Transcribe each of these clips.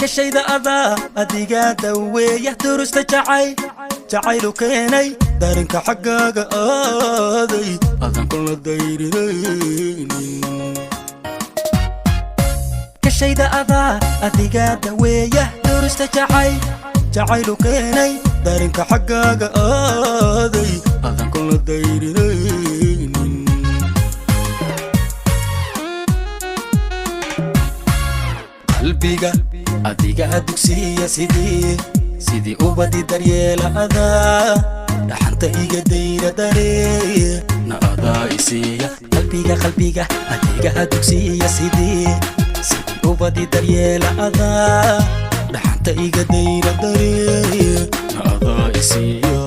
Kashayda adaa adigaa daweeya, durusta jacay jacaylu keenay, darinka xaggaaga aaday adan kula dayrinaynin. Kashayda adaa adigaa daweeya, durusta jacay jacaylu keenay, darinka xaggaaga aaday adan kula dayrinaynin. Qalbiga adigaa dugsiya, sidii ubadi daryeela adaa, dhaxanta iga dayra daree na adaa isiiya. Qalbiga adigaa dugsiya, sidii ubadi daryeela adaa, dhaxanta iga dayra daree na adaa isiiya.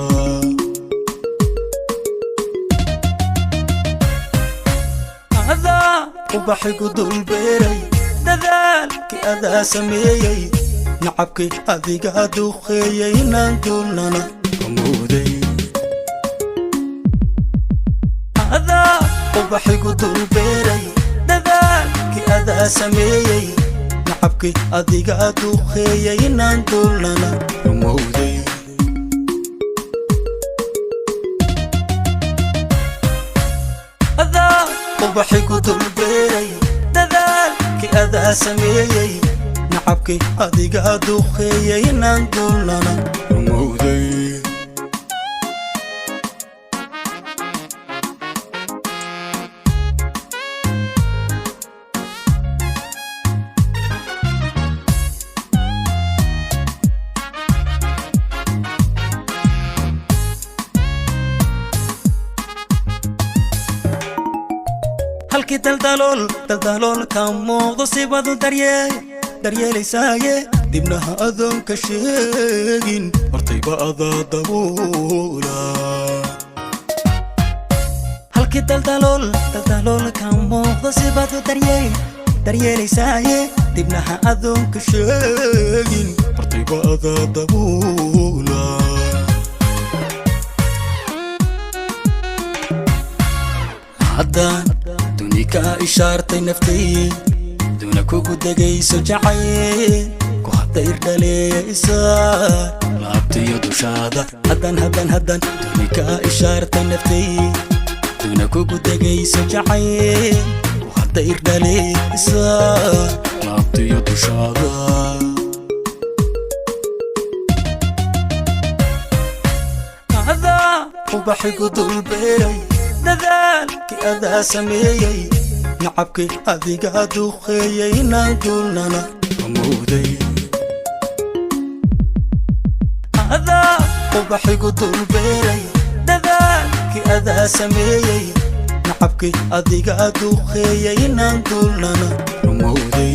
Adaa ubaxigu dulbeeray, dadaalkii adaa sameeyey, nacabkii adigaa duqeeyey inaan duulnana amooday. Adaa ubaxigu dulbeeray, dadaalkii adaa sameeyey, nacabkii adigaa duqeeyey inaan duulnana rumowday. Adaa ubaxigu dulbeeray, dadaalkii adaa sameeyey, nacabkii adigaa duqeeyey inaan duulnana rumowday. Halkii daldalool daldalool ka muuqdo sibadu daryeelaysaaye, dibnaha adoonka sheegin hortayba adaa dabuula. Halkii daldalool daldalool ka muuqdo sibadu daryeelaysaaye, dibnaha adoonka sheegin hortayba adaa dabuula. Haddaan duni kaa ishaartay naftay, duna kugu degayso jacayl ku hadayr dhaleeyaysa laabtiyo dushaada. Haddaan duni kaa ishaartay naftay, duna kugu degayso jacayl ku hadayr dhaleeyaysa laabtiyo dushaada. Adaa ubaxigu dulbeeray, dadaalkii adaa sameeyey, nacabkii adigaa duqeeyey inaan duulnana amowday. Adaa ubaxigu dulbeeray, dadaalkii adaa sameeyey, nacabkii adigaa duqeeyey inaan duulnana rumowday.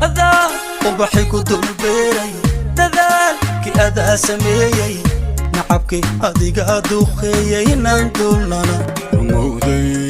Adaa ubaxigu dulbeeray, dadaalkii adaa sameeyey, nacabkii adigaa duqeeyey inaan duulnana rumowday.